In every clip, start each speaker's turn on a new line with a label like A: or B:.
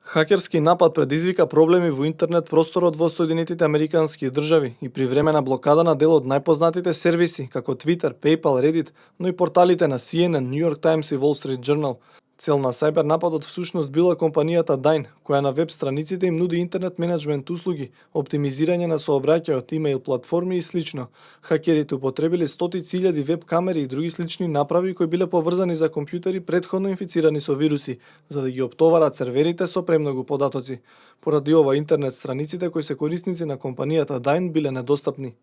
A: Хакерски напад предизвика проблеми во интернет просторот во Соединетите Американски држави и при време на блокада на дел од најпознатите сервиси како Twitter, PayPal, Reddit, но и порталите на CNN, New York Times и Wall Street Journal. Цел на сајбер нападот всушност била компанијата Dyn, која на веб страниците им нуди интернет менеджмент услуги, оптимизирање на сообраќајот, имејл платформи и слично. Хакерите употребиле стотици илјади веб камери и други слични направи кои биле поврзани за компјутери претходно инфицирани со вируси, за да ги оптоварат серверите со премногу податоци. Поради ова интернет страниците кои се корисници на компанијата Dyn биле недостапни.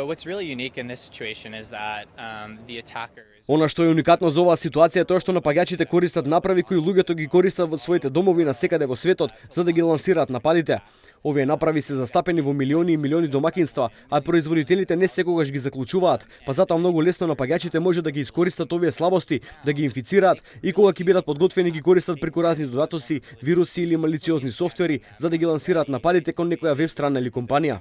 B: Она што е уникатно за оваа ситуација е тоа што напаѓачите користат направи кои луѓето ги користат во своите домови на секаде во светот за да ги лансираат нападите. Овие направи се застапени во милиони и милиони домакинства, а производителите не секогаш ги заклучуваат, па затоа многу лесно напаѓачите може да ги искористат овие слабости, да ги инфицираат и кога ќе бидат подготвени ги користат преку разни додатоци, вируси или малициозни софтвери за да ги лансираат нападите кон некоја веб страна или компанија.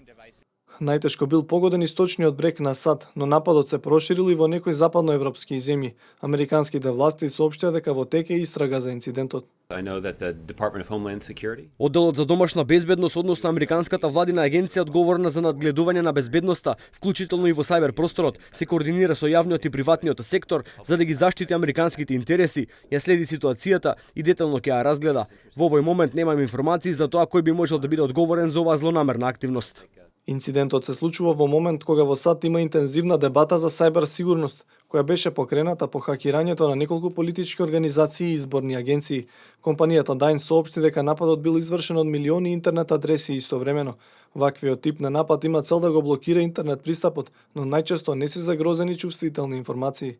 A: Најтешко бил погоден источниот брег на САД, но нападот се проширил и во некои западноевропски земји. Американските власти соопштија дека во тек е истрага за инцидентот.
B: Одделот за домашна безбедност, односно Американската владина агенција одговорна за надгледување на безбедноста, вклучително и во сајбер просторот, се координира со јавниот и приватниот сектор за да ги заштити американските интереси, ја следи ситуацијата и детално ќе ја разгледа. Во овој момент немаме информации за тоа кој би можел да биде одговорен за оваа злонамерна активност.
A: Инцидентот се случува во момент кога во САД има интензивна дебата за сајбер сигурност, која беше покрената по хакирањето на неколку политички организации и изборни агенции. Компанијата Dyn соопшти дека нападот бил извршен од милиони интернет адреси истовремено. Ваквиот тип на напад има цел да го блокира интернет пристапот, но најчесто не се загрозени чувствителни информации.